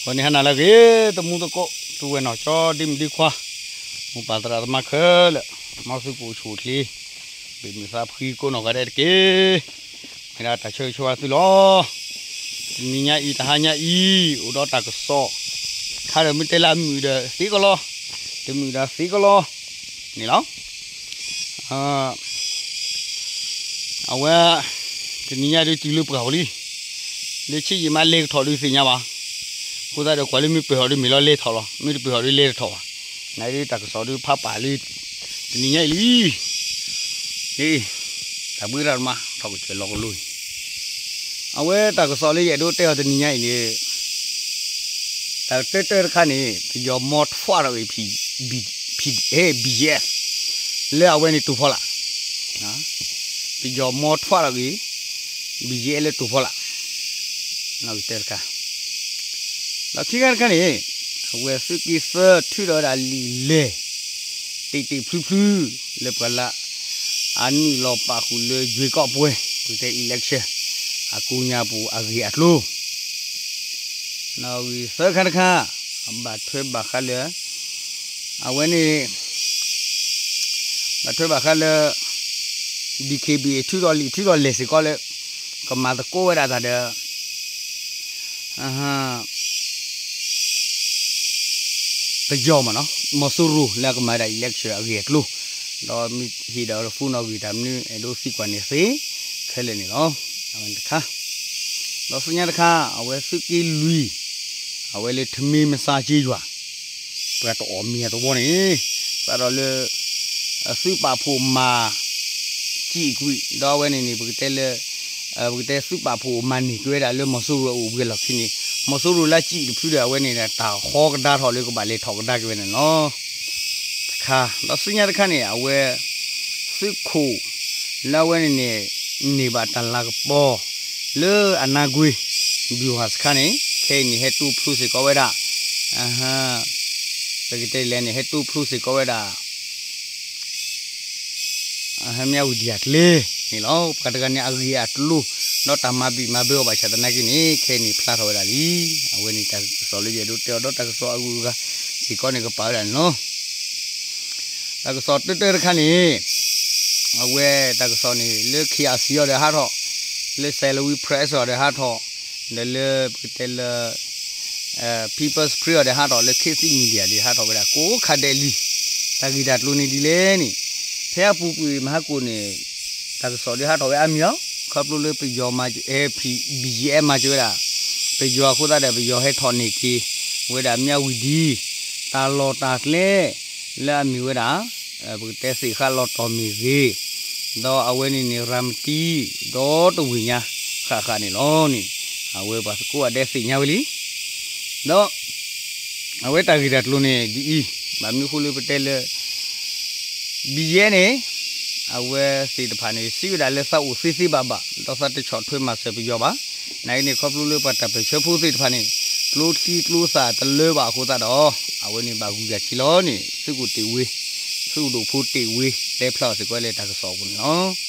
ဂီၤန့ၣ်ဟါနၤလၢအဂ့ၤ သမူသကိး ပုၢ်ဝဲၢ်နီၢ်ကၠီ ဒ့မုၣ်ဒ့ခွါ မိၢ်ပၢ်သရၣ်သမါခဲလၢာ် မ်သုကအိၣ်ဆူၣ်အိၣ်ချ့ ဘၣ်မုာ်သးဖှံကိးနီၢ်ဂၤဒဲးတက့ၢ်. မ့ၢ်ဒၣ်တၢ်ဆၢဂ့ၤဆၢဝါသုလီၤ. တနံၤညါအံၤ တဟါညါအံၤ အိၣ်ဒီးတၢ်ကစီၣ် ခါဒီးမ့ၢ်တဲလၢအမုာ်ဒီးသ့ကလီၤ, တမုာ်ဒီးသ့ကလီၤန့ၣ်လီၤ. အဝဲ တနံၤညါဒုးတုၤလၢပှၢ်ပူၤလံ, လၢဆံးယံာ်မးလဲၤကထီၣ်ဒုးသ့ၣ်ညါဘၣ်. အဃိသတးဒီးကွၢ်လၢမ့ၢ်ပၢၢ်ထီၣ်ဒုးမ့ၢ်လီၤလဲၤထီၣ်လီၤ, မ့ၢ်တပၢၢ်ထီၣ်ဒုးလဲၤတထီၣ်ဘၣ်. နဒုးတၢ်ကစီၣ်ဒုးဖးပာ်လံ တနံၤညါအံၤလံ. တၢ်ဘှံးတၢ်တမါ ထီၣ်ကစၢၢ်လီၤကလိအံၤ, အဝဲတၢ်ကစီၣ်လၢယအဲၣ်ဒိးတဲအီၤတနံၤညါအံၤန့ၣ် တၢ်တၢတၢတခါန့ၣ် ပယီၤမီထွးထီၣ်ဂ့ၤ ဘံယဲၢ် လၢအဝဲန့ၣ်တိာ်ဖီလာ်, ပယီၤမီထွးထီၣ်ဂ့ၤ ဘံယဲၢ်လၢတိာ်ဖီလာ်, တၢတခါ ဒီးခံခါတခါန့ၣ် အဝဲသုးက့သၢထုးထီၣ်ဝဲဒၣ်လံာ်လဲၢ် တ့ၢ်တ့ၢ်ဖျုဖျု လၢပှၤလၢ အနုာ်လီၤပာ်ဃုာ်လၢယွ့ကီၢ်ပှဲၤ ပကတဲ election အကိညါပူၤအဂ့ၢ်အကျိၤ နီၣ်ဂံၢ်သၢခါတခါ ဘၣ်ထွဲဘၣ်ဃးလၢ အဝဲန့ၣ် ဘၣ်ထွဲဘၣ်ဃးလၢ DKBA ထုးထီၣ်လံာ်ထုးထီၣ်လဲၢ်စ့ၢ်ကီးလၢ ကမၤသကိးဝဲဒၣ်တၢ်ဒီး ပယီၤမးနီၤ မီၤစိရိၤလၢအကမၤဝဲဒၣ် election အဂ့ၢ်အကျိၤ, ဒီးမ့ၢ်ဟ့ၣ်ဒီး phone နီၣ်ဂံၢ်တၢ်မနုၤ အဲၣ်ဒိးသံကွၢ်န့ၣ်သ့ ခဲလၢာ်န့ၣ်လီၤ. အဝဲန့ၣ်တခါ ဒီးဆူညါတခါ အဝဲသုးက့လွံၢ် အဝဲလၢထမ့မဆါက့ယွၤ ပှၤတအီၣ်မ့ၤအသဝီန့ၣ် စးထီၣ်လၢ သုးပာ်ဖှိၣ်မၤ စံးကွံာ် ဒီးအဝဲန့ၣ်န့ၣ် ပကတဲလၢ ပကတဲသုးပာ်ဖှိၣ်မၤန့ၢ်က့ၤဝဲဒၣ်လၢမီၤစိရိၤအအိၣ်ဘှံးအလီၢ်ခံန့ၣ် မီၤစိရိၤလၢစံးတဖုဒီး အဝဲန့ၣ် တၢ်ဃီကဒါထီၣ်လၢကဘၣ်လဲၤထီၣ်ကဒါက့ၤဝဲန့ၣ်လီၤ. တခါ ဒီးဆူညါတခါန့ၣ် အဝဲ သုးခိၣ် လၢအဝဲန့ၣ်န့ၣ် န့ၢ်ဘၣ်တၢ်လၤကပီၤ လၢအနါကွ့ ဗျူဟာစခန်းန့ၣ် ခဲအံၤန့ၣ် ဟဲတိဖျိစ့ၢ်ကီးဝဲဒၣ် ပကတဲလဲၣ်န့ၣ် ဟဲတိဖျိစ့ၢ်ကီးဝဲဒၣ် မၠၣ်ဝတံၣ်အကျဲန့ၣ်လီၤ. ပှၤတဂၤန့ၣ်အဂ့ၢ်အကျိၤ ဒီးတၢ်မၤဘံၣ်မၤဘၢအီၤဘၣ်ဆၣ်သနာ်က့န့ၣ် ခဲအံၤန့ၣ်ဖျါထီၣ်ဝဲဒၣ်လံ. အဝဲန့ၣ်တၢ်ကစီၣ်လၢယအဲၣ်ဒိးတဲအီၤဒီးတၢ်ကစီၣ်အဂုၤအဂၤစ့ၢ်ကီးန့ၣ် ကပာ်ဝဲဒၣ်န့ၣ်လီၤ. တၢ်ကစီၣ်တၢတၢတခါန့ၣ် အဝဲတၢ်ကစီၣ်န့ၣ် လၢ KIC အီၤဒီးဟးထီၣ်, လၢ Salween Press အီၤဒီးဟးထီၣ်, ဒီးလၢပကတဲလၢ People's Spring အီၤဒီးဟးထီၣ်, လၢ ခေတ်သစ် Media ဒီးဟးထီၣ်ဝဲဒၣ်ကိးခါဒဲးလံ. တၢ်ဂ့ၢ်တၢ်ကျိၤန့ၣ်ဒ်လဲၣ်န့ၣ် ဖဲအပူၤကွံာ်မဟါကိၣ်န့ၣ် တၢ်ကစီၣ်ဒီးဟးထီၣ်ဝဲအါမံၤလီၤ. ခီဖျိလၢပယီၤမၤ ဘံယဲၢ်မၤစၢၤဝဲဒၣ် ပယီၤအဃိသတးဒီးပယီၤဟဲထီၣ်န့ၢ်က့ၤဝဲဒၣ်မၠၣ်ဝတံၣ် တၢ်လီၢ်တၢ်ကျဲ လၢအမ့ၢ်ဝဲဒၣ် ပကတဲသ့ၣ်ဃးလီၤတီၢ်မ့ၢ်ဂ့ၤ, ဒီးအဝဲန့ၣ်န့ၣ် ရၤမတံ ဒီတဝ့ၢ်ညါဃၣ်ဃၣ်န့ၣ်လီၤန့ၣ် အဝဲပှၤသကိးအဒဲးသ့ၣ်ညါဝဲလံ. ဒီး အဝဲတၢ်ဂ့ၢ်တၢ်ကျိၤန့ၣ်ဒ်အံၤ, ဘၣ်မနုၤအဃိလၢပတဲလၢ ဘံယဲၢ်န့ၣ် အဝဲသ့ၣ်တဖၣ်န့ၣ် စံးဝဲဒၣ်လၢသးအိၣ်သ့သ့ဘၣ်ဘၣ် ဒီးသးတဆီၣ်ထွဲမၤစၢၤပယီၤဘၣ်. နာ်က့န့ၣ် ခီဖျိလၢပှၤတၢ်ပၢၢ်ဆၢဖိသ့ၣ်တဖၣ်န့ၣ် ကျိချံကျိသၣ်တလၢဘၣ်အဃိသတးဒီး အဝဲန့ၣ်ဘၣ်ဂုၤကၤခံလီၤန့ၣ် သုးခိၣ်တ့ၢ်ဝ့, သုးခိၣ်ဒိၣ်ဖိတ့ၢ်ဝ့ တဲဖျါအီၤစ့ၢ်ကီးလၢတၢ်ကစီၣ်အပူၤန့ၣ်လီၤ.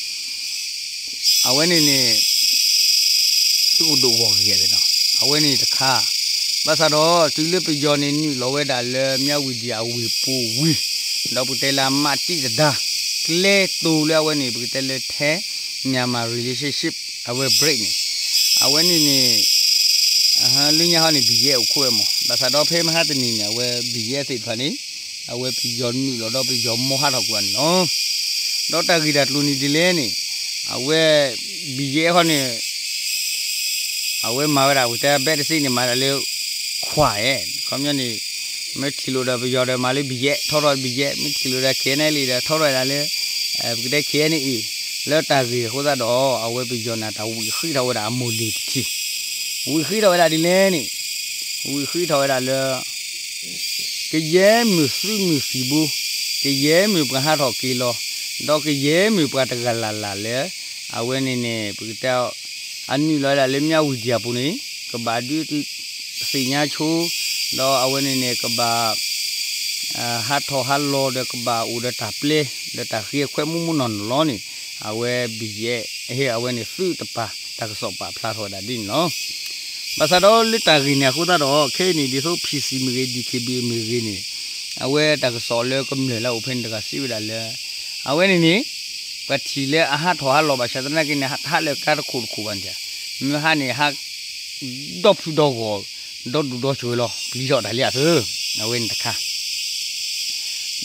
အဝဲန့ၣ်န့ၣ် သုးခိၣ်ဒိၣ်ဂီၢ်ဂ့ၤနီၤ, အဝဲန့ၣ်တခါ ဘၣ်ဆၣ်ဒီး တုၤလၢပယီၤန့ၣ် နုာ်လီၤဝဲဒၣ်လၢမၠၣ်ဝတံၣ်အဝ့ၢ်ပူၤဝံၤ ဒီးပကတဲလၢအမးတံၢ်တဒါ ကျဲတိၤလၢအဝဲန့ၣ် ပကတဲလၢ Thai Myanmar relationship အဝဲ break န့ၣ် အဝဲန့ၣ်န့ၣ် လၢညါဟီန့ၣ် ဘံယဲၢ် အိၣ်ခိးဝဲမး, ဘၣ်ဆၣ်ဒီးဖဲမဟါတနံၤန့ၣ် အဝဲဘံယဲၢ်သ့ၣ်တဖၣ်န့ၣ် အဝဲပယီၤနုာ်လီၤဒီးပယီၤမီၢ်ဟးထီၣ်ကွံာ်အီၤန့ၣ်လီၤ. ဒီးတၢ်ဂ့ၢ်တၢ်ကျိၤန့ၣ်ဒ်လဲၣ်န့ၣ် အဝဲ ဘံယဲၢ် ဟီန့ၣ် အဝဲမၤဝဲဒၣ် ပကတဲဘဲတစ့န့ၣ် မၤဒၣ်လၢ ခွးအဲ ခီပညီန့ၣ် မ့ၢ်ထံၣ်လိာ်ဒီးပယီၤဒီးမၤလၢဘံယဲၢ် ထီထီၣ်ဘံယဲၢ်, မ့ၢ်ထံၣ်လိာ်ဒီး KNLA ဒီးထီထီၣ်ဝဲဒၣ်လၢ ပကတဲ KNA လၢတၢ်ဂ့ၢ်အဃိသတးဒီး အဝဲပယီၤန့ၣ် တၢ်ဝံၣ်ဃံးထီၣ်ဝဲဒၣ်အမိၢ်လ့ၤတထံၣ်, ဝံၣ်ဃံးထီၣ်ဝဲဒၣ်ဒ်လဲၣ်န့ၣ် ဝံၣ်ဃံးထီၣ်ဝဲဒၣ်လၢ ကယဲၢ်မုၢ်သုးမုၢ်သံၣ်ဘိ, ကယဲၢ်မုၢ်ပှၤဟးထီၣ်က့ၤလီၤ, ဒီးကယဲၢ်မုၢ်ပှၤတဂၤလၢ်လၢ်လၢ အဝဲန့ၣ်န့ၣ် ပကတဲ အနုာ်လီၤဝဲဒၣ်လၢမၠၣ်ဝတံၣ်အပူၤန့ၣ် ကဘၣ်ဒုးသ့ၣ်ညါဆိ, ဒီးအဝဲန့ၣ်န့ၣ် ကဘၣ် ဟးထီၣ်ဟးလီၤဒီးကဘၣ်အိၣ်ဒီးတၢ်ပျဲ ဒီးတၢ်ဃ့ခွဲးမူးမူးနီၢ်နီၢ်လီၤန့ၣ် အဝဲဘံယဲၢ် အဝဲန့ၣ်သုးတပၤ တၢ်ကစီၣ်ပာ်ဖျါထီၣ်ဝဲဒၣ်ဒ်န့ၣ်လီၤ. ဘၣ်ဆၣ်ဒီးလၢတၢ်ဂ့ၢ်န့ၣ်အဃိသတးဒီး ခဲအံၤန့ၣ် ဒ်သိး ဖံၣ်စံၣ် မ့ၢ်ဂ့ၤ ဒံၣ်ခ့ၣ်ဘ့ၣ် မ့ၢ်ဂ့ၤန့ၣ် အဝဲတၢ်ကစီၣ်လၢကမျၢၢ်လၢအအိၣ်ဖဲန့ၣ်တဂၤစံးဝဲဒၣ်လၢ အဝဲန့ၣ်န့ၣ် ပှၤထံၣ်လၢအဟးထီၣ်ဟးလီၤဘၣ်ဆၣ်သနာ်က့န့ၣ် ဟးလၢကါတခိၣ်တခိၣ်ဘၣ်န့ၣ် မ့ၢ်ဟးန့ၣ်ဟး ဒီဖုဒီဂီၢ် ဒီဒူၣ်ဒီဆှၢလီၤ ပျံၤထီၣ်တၢ်လံအသၢ အဝဲန့ၣ်တခါ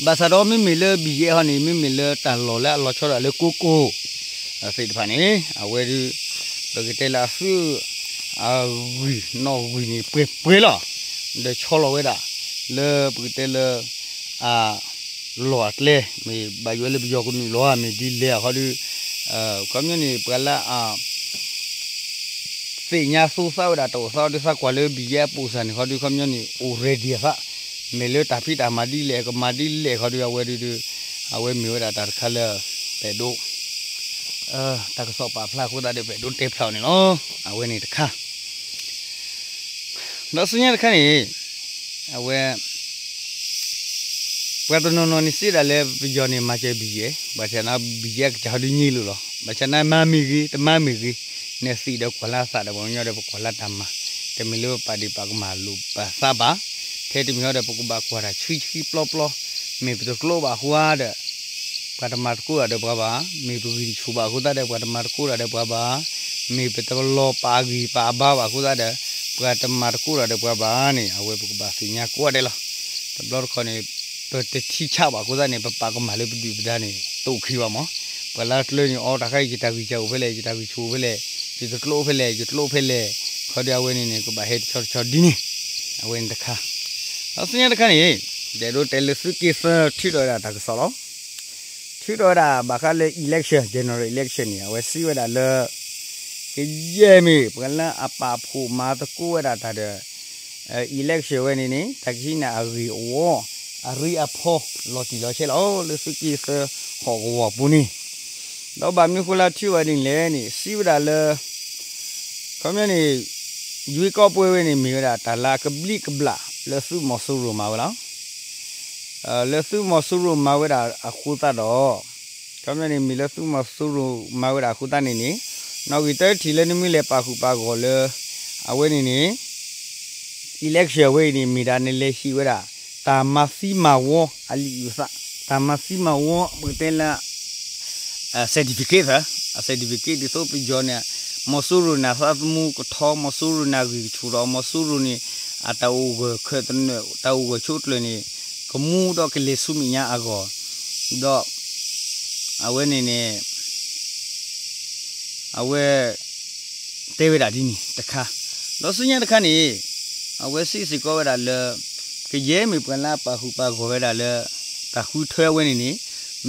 ဘၣ်ဆၣ်ဒီးမ့မ့ၢ်လၢ ဘံၣ်ယဲၢ် ဟီန့ၣ် မ့မ့ၢ်လၢတၢ်လီၢ်လၢအလီၤဆီဒၣ်လၢကိကိၢ် သ့ၣ်တဖၣ်န့ၣ် အဝဲဒုး ပကတဲလၢအသုး အဂံၢ်နီၣ်ဂံၢ်န့ၣ်ပှဲၤပှဲၤလီၤ ဒီးဆီလီၤဝဲဒၣ် လၢပကတဲလၢ အ လီၢ်အကျဲ မ့ၢ်ဘၣ်ယိၣ်လၢပယီၤကနုာ်လီၤဧါ မ့ၢ်ဒ်လဲၣ်အခီဒုး ခီပညီန့ၣ် ပှၤလၢအ သ့ၣ်ညါသူသးဝဲဒၣ်တၢ်အိၣ်သးအီၤဒုးသးကွၢ်လၢ ဘံၣ်ယဲၢ် အပိၢ်စၢ်န့ၣ်ခီဒုး ခီပညီန့ၣ် အိၣ် ready အသး မ့ၢ်လၢတၢ်ဖံးတၢ်မၤဒ်လဲၣ် ကမၤဒ်လဲၣ်ခီဒုး အဝဲဒုးဒုး အဝဲမ့ၢ်ဝဲဒၣ်တၢ်တခါလၢ ပအဲၣ်ဒိး တၢ်ကစီၣ်ပာ်ဖျါအဃိသတးဒီး ပအဲၣ်ဒိးတဲဖျါအီၤန့ၣ်လီၤ. အဝဲန့ၣ်တခါ ဒီးဆူညါတခါန့ၣ် အဝဲ ပှၤတနီၤနီၤန့ၣ်စံးဒၣ်လၢပယီၤန့ၣ် မၤစၢၤဘံၣ်ယဲၢ် ဘၣ်ဆၣ်သနာ်က့ ဘံၣ်ယဲၢ်အကစၢ်ဟီဒုးညံလိာ်လီၤ. ဘၣ်ဆၣ်သနာ်က့ မၤမ့ၢ်ဂ့ၤ တမၤမ့ၢ်ဂ့ၤ နသ့ၣ်ဒီးကွၢ်လၢအသးဒီး ပှၤကညီဒီးပကွၢ်လၢတၢ်မၤ တမ့ၢ်လၢပပာ်ဒ့ၣ်ပာ်ကမၣ်လိာ်ပာ်သးဘၣ်. ထဲတမံၤဟီဒီး ပကဘၣ်ကွၢ်တၢ်ဆှံဆှံပျီပျီ မ့ၢ်ပတကျိဘၣ်အဃိဧါဒီး ပှၤတမၤသကိးတၢ်ဒီးပှၤဘၣ်, မ့ၢ်ပဂံၢ်တဆူၣ်ဘၣ်အဃိသတးဒီး ပှၤတမၤသကိးတၢ်ဒီးပှၤဘၣ်, မ့ၢ်ပတလီၤပာ်ဂံၢ်ပာ်ဘါဘၣ်အဃိသတးဒီး ပှၤတမၤသကိးတၢ်ဒီးပှၤဘၣ်န့ၣ် အဝဲပကဘၣ်သ့ၣ်ညါကိးဂၤဒဲးလီၤ. တဘျီတခီၣ်န့ၣ် ပတထံဆးဘၣ်အဃိသတးန့ၣ် ပပာ်ကမၣ်လၢပဒုၣ်ပဒါန့ၣ် တအိၣ်ခံဘၣ်မး. ပှၤလၢကျဲန့ၣ် အီတၢ်ခါအံၤ ယတၢ်ဂံၢ်စၢ်အိၣ်ဖဲလဲၣ်, ယတၢ်ဂံၢ်ဆူၣ်အိၣ်ဖဲလဲၣ်, ယတကျိအိၣ်ဖဲလဲၣ်, ယကျိအိၣ်ဖဲလဲၣ်, ခီဒီးအဝဲန့ၣ်န့ၣ် ကဘၣ်ဟဲတဆီတဆီဒ်န့ၣ် အဝဲန့ၣ်တခါ ဒီးဆူညါတခါန့ၣ် ယအဲၣ်ဒိးတဲလၢသုးက့သၢထုးထီၣ်ဝဲဒၣ်တၢ်ကစီၣ်လီၤ. ထုးထီၣ်ဝဲဒၣ်ဘၣ်ဃးလၢ election, general election န့ၣ် အဝဲစံးဝဲဒၣ်လၢ ကယဲၢ်မ့ၢ်ပှၤလၢအပာ်ဖှိၣ်မၤသကိးဝဲဒၣ်တၢ်ဒီး election ဝဲန့ၣ်န့ၣ် တၢ်ကဟံးန့ၢ်အဂ့ၢ်အဝီ အရံအဖီ လီၤတံၢ်လီၤဆဲးလီၤ လၢသုးက့သၢဟီၣ်ကဝီၤပူၤန့ၣ် ဒီးဘၣ်မနုၤဃိလၢထုးဝဲဒ်န့ၣ်လဲၣ်န့ၣ် စံးဝဲဒၣ်လၢ ခီပညီန့ၣ် ရွေးကောက်ပွဲဝဲန့ၣ် မ့ၢ်ဝဲဒၣ်တၢ်လၢအကဘျံးကဘျၣ်လၢသုးမီၤစိရိၤမၤဝဲလီၤ. လၢသုးမီၤစိရိၤမၤဝဲဒၣ်အဃိသတးဒီး ခီပညီန့ၣ် မ့ၢ်လၢသုးမီၤစိရိၤမၤဝဲဒၣ်အဃိသတးန့ၣ်န့ၣ် နီၣ်ဂံၢ်တၢထံၣ်လၢနမ့ၢ်လဲၤပာ်ဃုာ်ပာ်ဂီၢ်လၢ အဝဲန့ၣ်န့ၣ် election ဝဲအံၤန့ၣ် မ့ၢ်ဒၣ်နလဲၤဟံးဝဲဒၣ် တၢ်မၤသံမၤဝီအလံာ်အုၣ်သး, တၢ်မၤသံမၤဝီ ပကတဲလၢ certificate သၢ, အ certificate ဒ်သိးပယီၤန့ၣ် မီၤစိရိၤန့ၣ် အသးသမူကထီ, မီၤစိရိၤန့ၣ် အဂံၢ်ကဆူၣ်ဒီး မီၤစိရိၤန့ၣ် အတၢ်အိၣ်ဂၢၢ်ခၢၣ်သနၢၣ် တၢ်အိၣ်ဂၢၢ်ဆိးကျၢၤန့ၣ် ကမူဒီးကလဲၤဆူမဲာ်ညါအဂီၢ်, ဒီး အဝဲန့ၣ်န့ၣ် အဝဲ တဲဝဲဒၣ်ဒ်န့ၣ်တခါ, ဒီးဆူညါတခါန့ၣ် အဝဲစံးစ့ၢ်ကီးဝဲဒၣ်လၢ ကယဲၢ်မ့ၢ်ပှၤလၢအပာ်ဃုာ်ပာ်ဂီၢ်ဝဲဒၣ်လၢ တၢ်ဃုထၢဝဲန့ၣ်န့ၣ်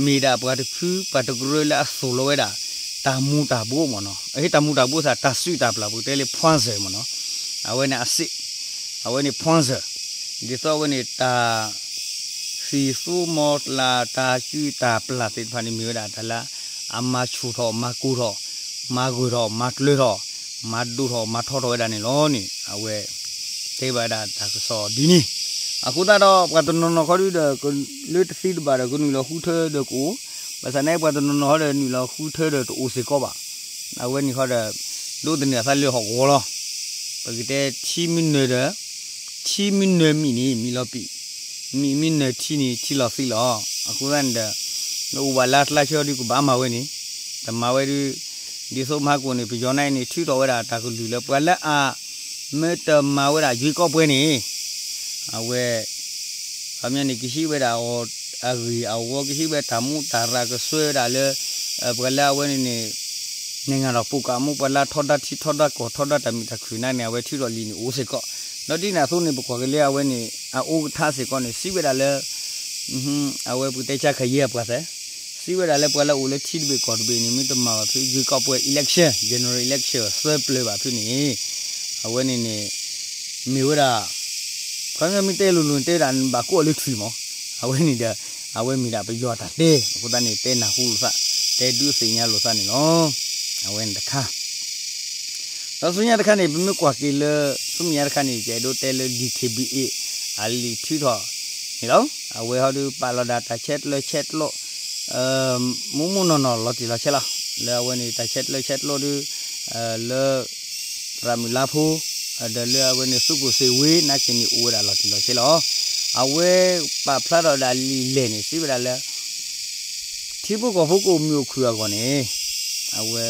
မ့ၢ်ဒၣ်ပှၤတဖု ပှၤတကရၢလၢအသိၣ်လီၤဝဲဒၣ် တၢ်မူၤတၢ်ဘှီးမ့ၢ်နီၤ, အဟ့ၣ်တၢ်မူၤတၢ်ဘှီးသး တၢ်စုၣ်တၢ်ပျၢ် ပကတဲလၢ poison မ့ၢ်နီၤ, အဝဲန့ၣ်အစ့ၣ်, အဝဲန့ၣ် poison, ဒ်သိးအဝဲန့ၣ်တၢ် သံၣ်သူမီၤကျၢ် တၢ်စုၣ်တၢ်ပျၢ်သ့ၣ်တဖၣ်န့ၣ် မ့ၢ်ဝဲဒၣ်တၢ်လၢ အမၤဆူၣ်ထီၣ် မၤကိၢ်ထီၣ် မၤဂၢၢ်ထီၣ် မၤကျၢၤထီၣ် မၤဒိၣ်ထီၣ်မၤထီထီၣ်ဝဲဒၣ်န့ၣ်လီၤန့ၣ် အဝဲ တဲဘၣ်ဝဲဒၣ်တၢ်ကစီၣ်ဒ်န့ၣ်, အဃိသတးဒီး ပှၤတနီၤနီၤခီဒုဒီး လၢတသ့တဘၣ်ဒီး ကနုာ်လီၤဃုထၢဒီးကအိၣ်, ဘၣ်ဆၣ်န့ၣ် ပှၤတနီၤနီၤခီဒီးနုာ်လီၤဃုထၢဒီးတအိၣ်စ့ၢ်ကီးဘၣ်, အဝဲန့ၣ်ခီဒီး ဒိးသန့ၤအသးလၢဟီၣ်ကဝီၤလီၤ, ပကတဲထံမ့ၢ်နၢၤဒီး ထံမ့ၢ်နၢၤမံၣ်န့ၣ် မံၣ်လီၤပံာ်, မံၣ်မ့ၢ်နၢၤထံန့ၣ် ထံလီၤသံလီၤ, အဃိသတးန့ၣ်ဒီး နအိၣ်ဘၣ်လၢအကျါဆၢဒုကဘၣ်မၤဝဲန့ၣ်, တမၤဝဲဒု ဒ်သိးမဟါကိၣ်န့ၣ် ပယီၤန့ၣ်န့ၣ် ထုးထီၣ်ဝဲဒၣ်တၢ်ကလုၢ်လၢ ပှၤလၢအ မ့ၢ်တမၤဝဲဒၣ် ရွေးကောက်ပွဲန့ၣ် အဝဲ ခီပညီန့ၣ် ကဟံးဝဲဒၣ်အီၤ အဂ့ၢ်အဝီ ကဟံးဝဲတၢ်မူတၢ်ရၢ် ကစွဲဝဲဒၣ်လၢ ပှၤလၢအဝဲန့ၣ်န့ၣ် နိုင်ငံတော် ပုဂ္ဂိုလ် မ့ၢ်ပှၤလၢထီဒါထံထီဒါကီၢ်ထီဒါတၢ်မုာ်တၢ်ခုၣ်န့ၣ်န့ၣ် အဝဲထုးထီၣ်လံန့ၣ် အိၣ်စ့ၢ်ကီး, ဒီးဒ်န့ၣ်အသိးန့ၣ် ပကွၢ်က့ၤလၢအဝဲန့ၣ် အအိၣ်ကထါစ့ၢ်ကီးန့ၣ် စံးဝဲဒၣ်လၢ အဝဲပကတဲကၢ်ခးယဲၢ်အပှၤသဲ စံးဝဲဒၣ်လၢပှၤလၢအအိၣ်လၢထံတဘ့ၣ်ကီၢ်တဘ့ၣ်န့ၣ် မ့ၢ်တမၤဘၣ်ဖု ရွေးကောက်ပွဲ election, general election သၢပျၢၤဘၣ်ဖုန့ၣ် အဝဲန့ၣ်န့ၣ် မ့ၢ်ဝဲဒၣ် ခီပညီမ့ၢ်တဲလိၤလိၤန့ၣ် တဲဝဲဒၣ်ဘၣ်ကိးအီၤလၢထွံၣ်မး, အဝဲန့ၣ်ဒီး အဝဲမ့ၢ်ဒၣ်ပယီၤတၢ်တဲ အဃိသတးန့ၣ် တဲနၢ်ဟူလိာ်သး တဲဒုးသ့ၣ်ညါလိာ်သးန့ၣ်လီၤ. အဝဲန့ၣ်တခါ ဒီးဆူညါတခါန့ၣ် ပမ့ၢ်ကွၢ်က့ၤလၢ ဆူမဲာ်ညါတခါန့ၣ် ယအဲၣ်ဒိးတဲလၢ ဒီၣ်ခ့ၣ်ဘံၣ်အ့ၣ် အလံာ်ထုးထီၣ်န့ၣ်လီၤ. အဝဲဟီဒုးပာ်လီၤဒၣ်တၢ်ဆဲးကျၢဆဲးကျိး မူးမူးနီၢ်နီၢ်လီၤတံၢ်လီၤဆဲးလီၤ. လၢအဝဲန့ၣ် တၢ်ဆဲးကျၢဆဲးကျိးဒုး လၢ သရၣ်မုၣ်လါဖိ ဒီးလၢအဝဲန့ၣ်သုးခိၣ်စ့ဝ့ နာ်က့န့ၣ်အိၣ်ဝဲဒၣ်လီၤတံၢ်လီၤဆဲးလီၤ. အဝဲပာ်ဖျါထီၣ်ဒၣ်လံာ်လဲၢ်န့ၣ် စံးဝဲဒၣ်လၢ ထံဖိကီၢ်ဖိကအိၣ်မုာ်အိၣ်ခုၣ်အဂီၢ်န့ၣ် အဝဲ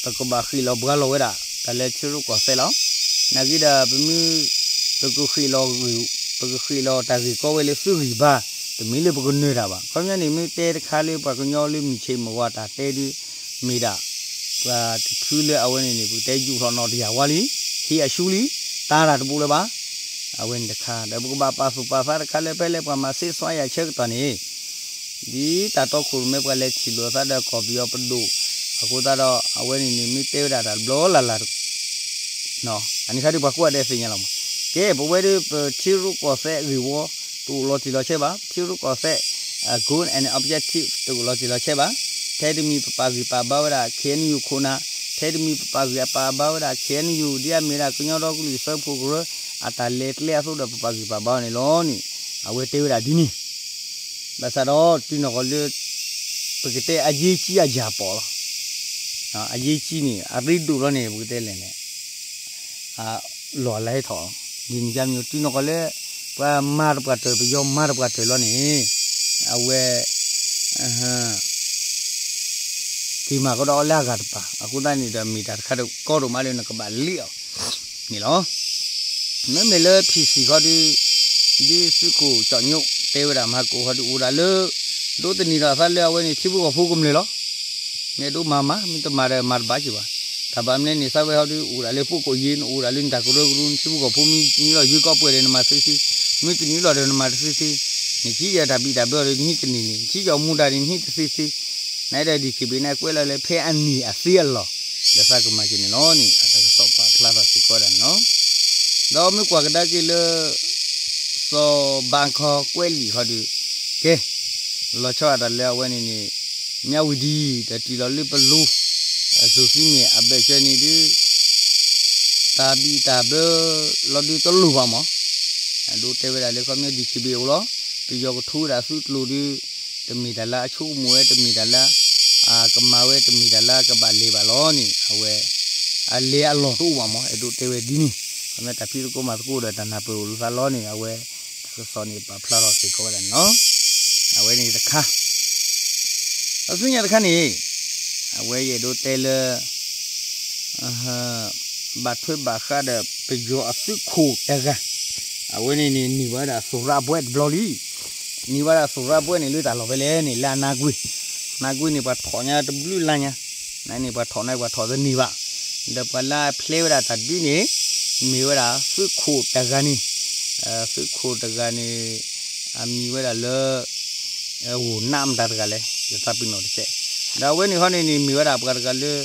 ပကဘၣ်ဃ့ၣ်လီၤဘှါလီၤဝဲဒၣ် တၢ်လၢထံရူၢ်ကီၢ်သဲးလီၤ. နာ်က့ဒီးပမ့ၢ် ပကဃ့ၣ်လီၤ ပကဃ့ၣ်လီၤတၢ်ဂ့ၢ်ကီဝဲလၢသုးဂံၢ်ဘါ တမ့ၢ်လၢပကနၢၤတၢ်ဘၣ်. ခီပညီန့ၣ် မ့ၢ်တဲတခါလၢပှၤကညီလၢမုၢ်ဆ့ၣ်မုၢ်ဂီၤတၢ်တဲဒုး မ့ၢ်ဒၣ် ပှၤတဖုလၢအဝဲန့ၣ်န့ၣ် ပကတဲယူာ်ထီၣ်နီၣ်တယၢ်ဝါလံ, ဟ့ၣ်အရှုံးလံ, တၢ်တၢ်တဘူးလၢၤဘၣ်. အဝဲန့ၣ်တခါ ဒီးပကဘၣ်ပာ်သူၣ်ပာ်သးတခါလၢဖဲလၢပှၤမၤသ့စွါယၤဆၢကတီၢ်န့ၣ် ဒ်တၢ်တီခိၣ်ရိၣ်မဲပှၤလဲၤထံၣ်လိာ်အသးဒီးကီၢ်ပယီၤပဒိၣ် အဃိသတးဒီး အဝဲန့ၣ်န့ၣ် မ့ၢ်တဲဝဲဒၣ်တၢ်တဘျီလၢ်လၢ် အန့ၣ်ခါဒုးပှၤကိးဂၤဒဲးသ့ၣ်ညါလီၤမး. ကဲ ပဝဲဒၣ်ပထံရူၢ်ကီၢ်သဲးအဂ့ၢ်ဝီ တအိၣ်လီၤတံၢ်လီၤဆဲးဘၣ်. ထံရူၢ်ကီၢ်သဲး goal and objective တအိၣ်လီၤတံၢ်လီၤဆဲးဘၣ်. ထဲတမံၤပပာ်ဂံၢ်ပာ်ဘါဝဲဒၣ် ခ့ၣ်အဲၣ်ယူၣ် ခိၣ်နၢ်, ထဲတမံၤပပာ်ဂံၢ်အပာ်ဘါဝဲဒၣ် ခ့ၣ်အဲၣ်ယူၣ် ဒ်အမ့ၢ်ဒၣ်ကညီဒီကလုာ်စၢဖှိၣ်ကရၢ အတၢ်လဲၤကျဲအသိးဒီးပပာ်ဂံၢ်ပာ်ဘါအီၤန့ၣ်လီၤန့ၣ် အဝဲတဲဝဲဒၣ်ဒ်န့ၣ် ဘၣ်ဆၣ်ဒီးတုၤနီၢ်ကီၢ်လၢ ပကတဲအရေးကြီးအရာပေါ့လီၤ. အရေးကြီးန့ၣ် အရ့ဒိၣ်လီၤန့ၣ် ပကတဲလဲၣ်န့ၣ် လီၢ်လၢဟဲထီၣ် ဒ်န့ၣ်ကမ့ၢ် တုၤနီၢ်ကီၢ်လၢ ပှၤမၤတပှၢ်တၢၢ် ပယီၤမၤတပှၢ်တၢၢ်လီၤန့ၣ် အဝဲ က့ၤမၤကဒီးအီၤလၢအဂၤတပၤ အဃိသတးန့ၣ်ဒီး မ့ၢ်တၢ်တခါဒီးကီဒိၣ်မးလၢနကဘၣ်လ့ၣ်အီၤန့ၣ်လီၤ. မ့မ့ၢ်လၢ ဖံစံၣ် ခီဒုး ဒ်သုးခိၣ်ကၠီၣ်ညိ တဲဝဲဒၣ်မၤကိၢ်ခီဒုးအိၣ်ဒၣ်လၢ ဒိးသန့ၤဒီးအသးလၢအဝဲန့ၣ် ထံဖိကီၢ်ဖိကမျၢၢ်လီၤ. မ့ၢ်ဒိးမၤမၤ မ့ၢ်တမၤဒီးမၤတဘၣ်က့ၤဘၣ်. တၢ်ဘၣ်မနုၤန့ၣ် သးဝဲဟီဒုးအိၣ်ဒၣ်လၢပှိၢ်ကိၣ်ယ့ၣ် နအိၣ်ဒၣ်လၢနတၢ်ကရၢကရိ နထံဖိကီၢ်ဖိ မ့ၢ်နုာ်လီၤယွံကီးပှဲၤဒီးနမၤသုသ့, မ့ၢ်တနုာ်လီၤဒီးနမၤတသုသ့, နထံၣ်က့ၤတၢ်ဘံၣ်တၢ်ဘၢဒီးနဟံးတန့ၢ်န့ၣ် နထံၣ်က့ၤအီၤမူဒါဒီးနဟံးတသုသ့, နအဲၣ်ဒိးဒံၣ်ခံဘ့ၣ်န့ၣ် ကွဲးလီၤလၢဖဲအနံၣ်အသ့အလီၢ် ဒီးသးကမၤက့ၤန့ၣ်လီၤန့ၣ် အတၢ်ကစီၣ်ပာ်ဖျါထီၣ်စ့ၢ်ကီးဝဲဒၣ်န့ၣ်လီၤ. ဒီးမ့ၢ်ကွၢ်ကဒါက့ၤလၢ စီၤဘၣ်ခီကွဲးလံာ်ခီဒုး ကဲ လီၤဆီဒၣ်တၢ်လၢအဝဲန့ၣ်န့ၣ် မၠၣ်ဝံၤဒံ ဒီးတုၤလီၤလၢပလူ အစိၤသံမ့ၢ်အဘၢၣ်စၢၤန့ၣ်ဒုး တၢ်ဘံၣ်တၢ်ဘၢ လီၤဒုးတလိၣ်ဘၣ်မး, အဒိးတဲဝဲဒၣ်လၢခီပညီဒံၣ်ခံဘ့ၣ်အိၣ်လီၤ, ပယီၤကထိဝဲဒၣ်သုးကျိၤဒုး တမ့ၢ်တၢ်လၢအဆိကမိၣ်ဝဲ တမ့ၢ်တၢ်လၢ အကမၤဝဲ တမ့ၢ်တၢ်လၢအကဘၣ်လဲၤဘၣ်လီၤန့ၣ် အဝဲ အလဲၤအလီၢ်တအိၣ်ဘၣ်မး အဲၣ်ဒိးတဲဝဲဒ်န့ၣ်, ခီပညီတၢ်ဖံးသကိးမၤသကိးဒီးတၢ်နၢ်ပၢၢ်အိၣ်လၢသးလီၤန့ၣ် အဝဲ တၢ်ကစီၣ်န့ၣ်ပာ်ဖျါထီၣ်စ့ၢ်ကီးဝဲဒၣ်န့ၣ်လီၤ. အဝဲန့ၣ်တခါ ဒီးဆူညါတခါန့ၣ် အဝဲယအဲၣ်ဒိးတဲလၢ ဘၣ်ထွဲဘၣ်ဃးဒီးပယီၤအသုးခိၣ်တဂၤ, အဝဲန့ၣ်န့ၣ် န့ၢ်ဘၣ်ဝဲဒၣ်သုးရၣ်ဘှဲၣ်တဘျီလံ. န့ၢ်ဘၣ်ဒၣ်သုးရၣ်ဘှဲၣ်န့ၣ်လၢတၢ်လီၢ်ဖဲလဲၣ်န့ၣ် လၢအနါကွ့, နါကွ့န့ၣ် ပှၤထိးညါတဘျုးလါညါ, နန့ၣ် ပှၤထိးန့ၣ် ပှၤထိးတန့ၢ်ဘၣ်. ဒီးပှၤလၢအဖျဲဝဲဒၣ်တၢ်ဒုးန့ၣ် မ့ၢ်ဝဲဒၣ်သုးခိၣ်တဂၤန့ၣ်, သုးခိၣ်တဂၤန့ၣ် အမံၤဝဲဒၣ်လၢ ဂိၢ်နးမတၤတဂၤလဲၣ် ယသးပ့ၤနီၣ်တကဲး. ဒီးအဝဲန့ၣ်ဟီန့ၣ်န့ၣ် မ့ၢ်ဝဲဒၣ်ပှၤတဂၤလၢ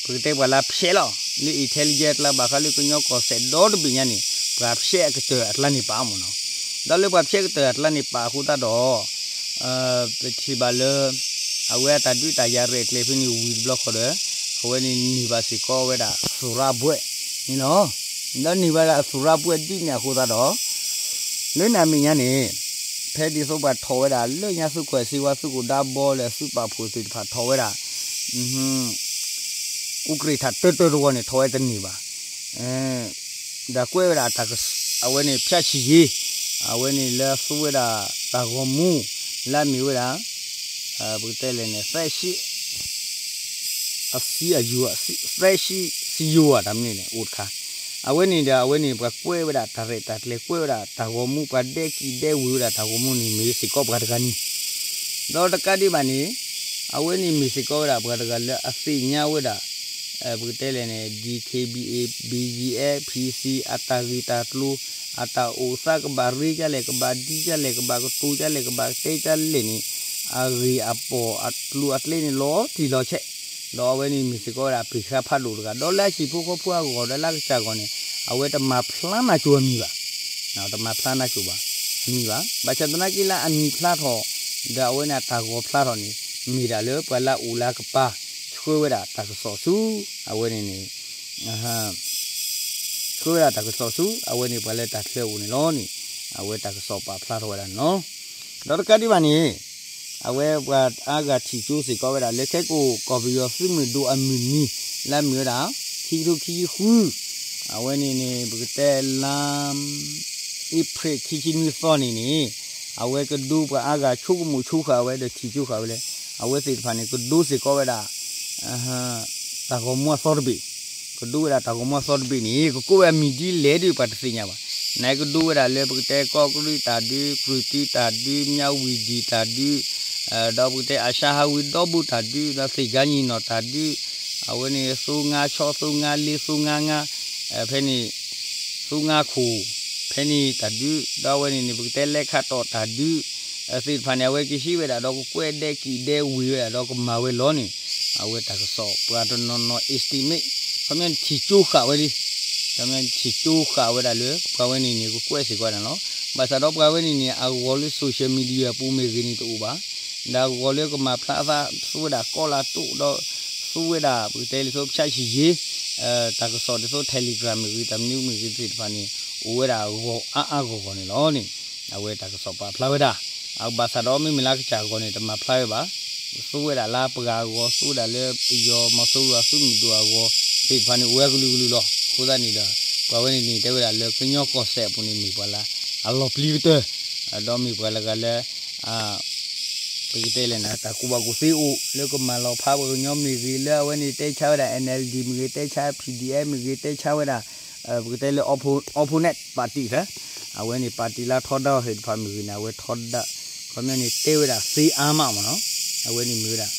ပကတဲပှၤလၢဖျဲးလီၤ လၢ intelligence အကျါ ဘၣ်ဃးလၢကညီကီၢ်စဲၣ်ဒီတဘ့ၣ်ညါန့ၣ် ပှၤဖျဲးအကတၢၢ်အကျါန့ၣ်ပာ်မ့ၢ်နီၤ. ဒီးလၢပှၤဖျဲးကတၢၢ်အကျါန့ၣ်ပာ်အဃိသတးဒီး ပထံၣ်ဘၣ်လၢ အဝဲအတၢ်ဒုးတၢ်ယၤရဲၣ်ကျဲၤဖဲန့ၣ်ဝံၤတဘျီဃီဒီး အဝဲန့ၣ်န့ၢ်ဘၣ်စ့ၢ်ကီးဝဲဒၣ်သုးရၣ်ဘှဲၣ်န့ၣ်လီၤ. ဒီးန့ၢ်ဘၣ်ဒၣ်သုးရၣ်ဘှဲၣ်ဒ်န့ၣ်အဃိသတးဒီး လၢန့ၣ်အမဲာ်ညါန့ၣ် ဖဲဒ်သိးပှၤထိးဝဲဒၣ်လၢညါသုးခွဲးစ့ဝါ သုးခိၣ်ဒါဘီလၢ သုးပာ်ဖှိၣ်သ့ၣ်တဖၣ်ထိးဝဲဒၣ် အူကြ့ၣ်ထၣ်တၢတၢတဝီန့ၣ် ထိးဝဲတန့ၢ်ဘၣ်. ဒီးကွဲးဝဲဒၣ်တၢ်က အဝဲန့ၣ် ဖၠၣ်ဆံၣ်ယ့ အဝဲန့ၣ်လၢအသူဝဲဒၣ်တၢ်ဂီၤမူ လၢအမ့ၢ်ဝဲဒၣ် ပကတဲလဲၣ်န့ၣ် သဲဆံ အစံယိၤ သဲဆံစံယိၤဧါ တၢ်မနုၤန့ၣ် အိၣ်တခါ အဝဲန့ၣ်ဒီး အဝဲန့ၣ် ပှၤကွဲးဝဲဒၣ်တၢ်ရဲၣ်တၢ်ကျဲၤ ကွဲးဝဲဒၣ်တၢ်ဂီၤမူ ပှၤဒဲကံၣ်ဒဲဝ့ၤဝဲဒၣ်တၢ်ဂီၤမူန့ၣ် မ့ၢ်စ့ၢ်ကီးပှၤတဂၤန့ၣ် ဒီးတကးဒံးဘၣ်န့ၣ် အဝဲန့ၣ်မ့ၢ်စ့ၢ်ကီးဝဲဒၣ်ပှၤတဂၤလၢအသ့ၣ်ညါဝဲဒၣ် ပကတဲလဲၣ်န့ၣ် DKBA BGF PC အတၢ်ဂ့ၢ်တၢ်ကျိၤ အတၢ်အိၣ်သး ကဘၣ်ရ့ဒ်လဲၣ် ကဘၣ်ဒ်လဲၣ် ကဘၣ်ကတိၤဒ်လဲၣ် ကဘၣ်တဲဒ်လဲၣ်န့ၣ် အဂ့ၢ်အပီၢ်အကျိၤအကျဲန့ၣ် လီၤတံၢ်လီၤဆဲး ဒီးအဝဲန့ၣ်မ့ၢ်စ့ၢ်ကီးဝဲဒၣ်ပှၤဖးဒိၣ်တဂၤ ဒီးလၢအဟံၣ်ဖိဃီဖိအဂီၢ် ဒီးလၢအကစၢ်အဂီၢ်န့ၣ် အဝဲတမၤဖျါနၢ်ကၠိၤအမံၤဘၣ် တမၤဖျါနၢ်ကၠိၤဘၣ် အမံၤဘၣ်. ဘၣ်ဆၣ်သနာ်က့လၢအမံၤဖျါထီၣ် ဒီးအဝဲန့ၣ်အတၢ်ဂီၤဖျါထီၣ်န့ၣ် မ့ၢ်ဒၣ်လၢပှၤလၢအအိၣ်လၢအကပၤ ဆှၢဝဲဒၣ်တၢ်ကစီၣ်ဆူ အဝဲန့ၣ်န့ၣ် ဆှၢဝဲဒၣ်တၢ်ကစီၣ်ဆူ အဝဲန့ၣ်ပှၤလၢတၢ်ချၢအအိၣ်န့ၣ်လီၤန့ၣ် အဝဲတၢ်ကစီၣ်ပာ်ဖျါထီၣ်ဝဲဒၣ်န့ၣ်လီၤ. ဒီးတကးဒံးဘၣ်န့ၣ် အဝဲပှၤအါဂၤထံၣ်ကၠိစ့ၢ်ကီးဝဲဒၣ် လၢခဲကိာ်ကီၢ်ပယီၤသုးမုၢ်ဒိၣ်အမုၢ်နံၤ လၢအမ့ၢ်ဝဲဒၣ် ခံကထိခံဆံဃု အဝဲန့ၣ်န့ၣ် ပကတဲလါ အ့ဖြ့ၣ်ခံဆံနွံသီန့ၣ်န့ၣ် အဝဲကဒိပှၤအါဂၤဆိကမိၣ်ဆိဃာ်ဝဲဒီးထံၣ်ဆိဃာ်ဝဲလၢ အဝဲသ့ၣ်တဖၣ်န့ၣ် ကဒိစ့ၢ်ကီးဝဲဒၣ် တၢ်ဂီၤမူအသီတဘ့ၣ်, ကဒိဝဲဒၣ်တၢ်ဂီၤမူအသီတဘ့ၣ်န့ၣ် ကကိးဝဲအမံၤဒ်လဲၣ်ဒ်ပှၤတသ့ၣ်ညါဘၣ်. နကဒိဝဲဒၣ်လၢပကတဲကီၢ်ကရံၣ်တၢ်ဒုး, ကြူၢ်တုတၢ်ဒုး, မၠးဝံၤဒံၣ်တၢ်ဒုး, ဒီးပကတဲအၤၡါဟးဝ့ၤဒီဘိတၢ်ဒုး, ဒီးသ့ၣ်ကါညီၣ်နီၣ်တၢ်ဒုး, အဝဲန့ၣ်သိငါဆီ သိငါလ့ သိငါငါ, ဖဲန့ၣ် သိငါခိၣ်, ဖဲန့ၣ်တၢ်ဒုး, ဒီးအဝဲန့ၣ်န့ၣ် ပကတဲလဲခးတီၢ်တၢ်ဒုး သ့ၣ်တဖၣ်န့ၣ် အဝဲကဟံးဝဲဒၣ်ဒီးကကွဲးဒဲးကံၣ်ဒဲးဝ့ၤဝဲဒၣ်ဒီးကမၤဝဲလီၤန့ၣ်, အဝဲတၢ်ကစီၣ်ပှၤတနီၤနီၤ estimate ခီပညီန့ၣ်ထံၣ်ကၠိဃာ်ဝဲလံ, ခီပညီန့ၣ်ထံၣ်ကၠိဃာ်ဝဲဒၣ်လၢ ပှၤဝဲန့ၣ်န့ၣ် ကကွဲးစ့ၢ်ကီးဝဲဒၣ်လီၤ. ဘၣ်ဆၣ်ဒီးပှၤဝဲန့ၣ်န့ၣ် အဂီၤလၢ social media အပူၤမ့ၢ်ဂ့ၤန့ၣ်တအိၣ်ဘၣ်, ဒီးအဂီၤလၢကမၤဖျါအသး သူဝဲဒၣ်ကီၢ်လၤတိၣ်ဒီး သူဝဲဒၣ် ပကတဲလၢသိ ဖြတ်ချီရေး တၢ်ကစီၣ်ဒ်သိး Telegram မ့ၢ်ဂ့ၤ တၢ်မနုၤမ့ၢ်ဂ့ၤသ့ၣ်တဖၣ်န့ၣ် အိၣ်ဝဲဒၣ်အဂီၤအါအါဂီၢ်ဂီၢ်န့ၣ်လီၤန့ၣ်, အဝဲတၢ်ကစီၣ်ပာ်ဖျါဝဲဒၣ်. အဘၣ်ဆၣ်ဒီးမ့မ့ၢ်လၢကစၢ်အဂီၢ်န့ၣ် တမၤဖျါဝဲဘၣ်, သူဝဲဒၣ်လၢပှၤအဂီၢ် သူဝဲဒၣ်လၢပယီၤမီၤစိရိၤအသုးမုၢ်ဒိၣ်အဂီၢ်သ့ၣ်တဖၣ်န့ၣ် အိၣ်ဝဲကလုာ်ကလုာ်လီၤ. အဃိသတးန့ၣ်ဒီး ပှၤဝဲန့ၣ်န့ၣ် တဲဝဲဒၣ်လၢကညီကီၢ်စဲၣ်အပူၤန့ၣ် မ့ၢ်ပှၤလၢအလီၤပျံၤကတၢၢ် ဒီးမ့ၢ်ပှၤလၢဂၤလၢ ပကတဲလဲၣ်န့ၣ် တၢ်ကူၣ်ဘၣ်ကူၣ်သ့အိၣ် လၢကမၤလီၤဖးပှၤကညီမ့ၢ်ဂ့ၤ လၢအဝဲန့ၣ်တဲဆါဝဲဒၣ် NLD မ့ၢ်ဂ့ၤ တဲဆါ PDF မ့ၢ်ဂ့ၤ တဲဆါဝဲဒၣ် ပကတဲလၢ oppo- opponent party သၢ အဝဲန့ၣ် party လၢထီဒါသ့ၣ်တဖၣ်မ့ၢ်ဂ့ၤန့ၣ် အဝဲထီဒါ ခီပညီန့ၣ်တဲဝဲဒၣ်သ့အါမးမ့ၢ်နီၤ, အဝဲန့ၣ်မ့ၢ်ဝဲဒၣ်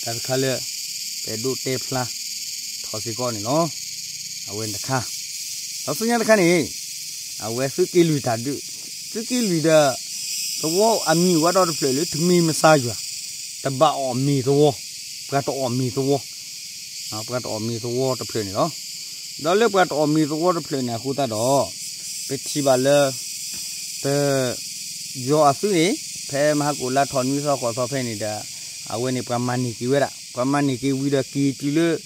တၢ်တခါလၢ ပအဲၣ်ဒိးတဲဖျါ ထီၣ်စ့ၢ်ကီးန့ၣ်လီၤ. အဝဲန့ၣ်တခါ ဒီးဆူညါတခါန့ၣ် အဝဲသုးက့လွံၢ်တၢ်ဒုး, သုးက့လွံၢ်ဒီး သဝီအမံၤဝဲဒီးတဖျၢၣ်လၢ တမ့ၢ်မဆါယွၤ တဘၣ်အီၣ်မ့ၤသဝီ, ပှၤတအီၣ်မ့ၤသဝီ, ပှၤတအီၣ်မ့ၤသဝီတဖျၢၣ်န့ၣ်လီၤ. ဒီးလၢပှၤတအီၣ်မ့ၤသဝီတဖျၢၣ်န့ၣ်အဃိသတးဒီး ပထံၣ်ဘၣ်လၢ ပ ယီၤအသုးန့ၣ် ဖဲမဟါကိၣ်လါထီၣ်နွံသီဃိးသီဖဲန့ၣ်ဒီး အဝဲန့ၣ်ပှၤမၤန့ၢ်က့ၤဝဲဒၣ်, ပှၤမၤန့ၢ်က့ၤဝံၤဒီး က့ၤတုၤလၢ က့ၤတုၤလၢ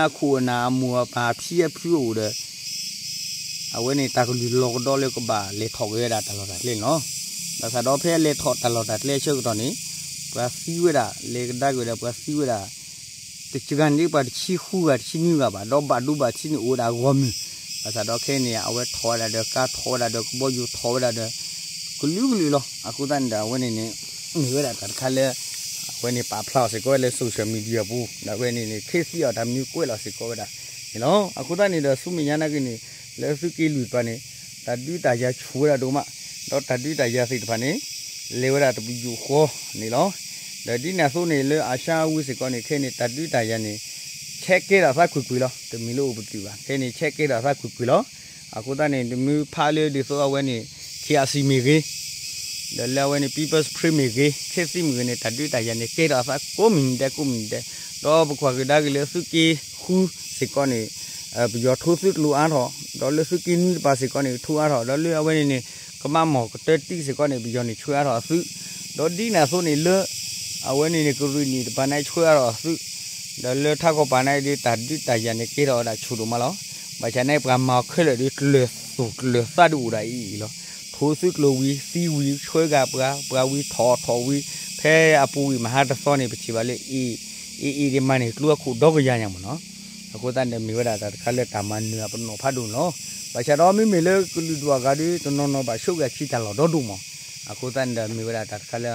အခိၣ်အနၢ်အမိၢ်အပၢ်အဖံအဖုအအိၣ်ဒီး အဝဲန့ၣ်တၢ်ကလုၢ်လီၤကဒီးလၢကဘၣ်လဲၤထီၣ်က့ၤဝဲဒၣ်တၢ်လီၢ်တၢ်ကျဲန့ၣ်လီၤ. ဘၣ်ဆၣ်ဒီးဖဲလဲၤထီၣ်တၢ်လီၢ်တၢ်ကျဲအဆၢကတီၢ်န့ၣ် ပှၤသံဝဲဒၣ် လဲၤကဒါက့ၤဝဲဒၣ် ပှၤသံဝဲဒၣ် တစှၤန့ၣ်ပှၤတဆံဃုဂၤတဆံနွံဂၤဘၣ်, ဒီးဘၣ်ဒိဘၣ်ထံးန့ၣ်အိၣ်ဝဲဒၣ်ဂီၢ်မုၢ်, ဘၣ်ဆၣ်ဒီးခဲအံၤန့ၣ် အဝဲထီၣ်ဝဲဒၣ်ဒီးကါထီၣ်ဝဲဒၣ်ဒီးကဘီယူၤထီၣ်ဝဲဒၣ်ဒီး ကလုာ်ကလုာ်လီၤ. အဃိသတးန့ၣ်ဒီး အဝဲန့ၣ်န့ၣ် မ့ၢ်ဝဲဒၣ်တၢ်တခါလၢ အဝဲန့ၣ်ပာ်ဖျါအီၤစ့ၢ်ကီးဝဲလၢ social media ပူၤ ဒီးအဝဲန့ၣ်န့ၣ် ခ့သံအီၤတၢ်မနုၤကွဲးလီၤစ့ၢ်ကီးဝဲဒၣ်န့ၣ်လီၤ. အဃိသတးန့ၣ်ဒီး ဆူမဲာ်ညါနာ်က့န့ၣ် လၢသုးက့လွံၢ်တဖၣ်န့ၣ် တၢ်ဒုးတၢ်ယၤဆူၣ်ဝဲဒၣ်ဒိၣ်မး, ဒီးတၢ်ဒုးတၢ်ယၤသ့ၣ်တဖၣ်န့ၣ် လဲၤဝဲဒၣ်တပယူာ်ဃီန့ၣ်လီၤ. ဒီးဒ်န့ၣ်အသိးန့ၣ် လၢအၤၡါဝံၤစ့ၢ်ကီးန့ၣ် ခဲအံၤန့ၣ် တၢ်ဒုးတၢ်ယၤန့ၣ် ဆဲးကဲထီၣ်သးကွ့ၢ်ကွ့ၢ်လီၤ. တမ့ၢ်လၢအိၣ်ပတုာ်ဘၣ်, ခဲအံၤန့ၣ် ဆဲးကဲထီၣ်သးကွ့ၢ်ကွ့ၢ်လီၤ. အဃိသတးန့ၣ် တမ့ၢ်ဖးလၢဒ်သိးအဝဲန့ၣ် ခ့အစံၣ်မ့ၢ်ဂ့ၤ ဒီးလၢအဝဲန့ၣ် People's Spring မ့ၢ်ဂ့ၤ, ခ့သံမ့ၢ်ဂ့ၤန့ၣ် တၢ်ဒုးတၢ်ယၤန့ၣ် ကဲထီၣ်သးကိးမုၢ်နံၤဒဲးကိးမုၢ်နံၤဒဲး, ဒီးပကွၢ်ကဒါက့ၤလၢသုးက့ဃုစ့ၢ်ကီးန့ၣ် ပယီၤထိသုးကျိၤအါထီၣ်, ဒီးလၢသုးက့နွံတပၤစ့ၢ်ကီးန့ၣ် ထိအါထီၣ်, ဒီးလၢအဝဲန့ၣ်န့ၣ် ကမးမီၢ်ကတၢၢ်တံၢ်စ့ၢ်ကီးန့ၣ် ပယီၤန့ၣ်ဆှၢအါထီၣ်အသုး, ဒီးဒ်န့ၣ်အသိးန့ၣ်လၢ အဝဲန့ၣ်န့ၣ် ကရ့ၣ်နံၣ်တပၤန့ၣ်ဆှၢအါထီၣ်အသုး, ဒီးလၢထးကီၢ်ပၤန့ၣ်ဒီး တၢ်ဒုးတၢ်ယၤန့ၣ် ကဲထီၣ်ဝဲဒၣ်ဆူၣ်ဒိၣ်မးလီၤ. ဘၣ်ဆၣ်န့ၣ် ပှၤမၤအီၤခဲလၢာ်ဒီး ကျၢၤသူၣ်ကျၢၤသးဒုးအိၣ်ဒၣ်အံၤအံၤလီၤ. ထိသုးကျိၤဝံၤ သံဝံၤ ဆှၢဂၤပှၤ ပှၤဝံၤထီၣ်ထီၣ်ဝံၤ ဖဲအပူၤဝံၤမဟါတသီန့ၣ် ပထံၣ်ဘၣ်လၢ အ့ၣ် အ့ၣ် အ့ၣ် ဒ်မၤန့ၢ်ကျိအခိၣ်ဒီကယၤညါမ့ၢ်နီၤ. အဃိသတးန့ၣ် မ့ၢ်ဝဲဒၣ်တၢ်တခါလၢတၢ်မၤနၢၤအပနီၣ်ဖးဒိၣ်န့ၣ်လီၤ. ဘၣ်ဆၣ်ဒီးမ့မ့ၢ်လၢကလုာ်ဒူၣ်အဂၤဒီး တနီၤနီၤဘၣ်ဆိၣ်ဂ့ၤအခံတၢ်လီၢ်ဒီဒိၣ်မး. အဃိသတးန့ၣ်ဒီး မ့ၢ်ဝဲဒၣ်တၢ်တခါလၢ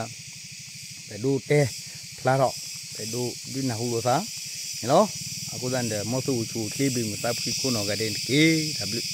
ပဒိးတဲဖျါထီၣ် ပဒိးဒုးနၢ်ဟူလိာ်သးန့ၣ်လီၤ. အဃိသတးန့ၣ်ဒီး မ်သုအိၣ်ဆူၣ်အိၣ်ချ့ဘၣ်မုာ်သးဖှံကိးနီၢ်ဂၤဒဲးန့ၣ်တက့ၢ်. တၢ်ဘျုး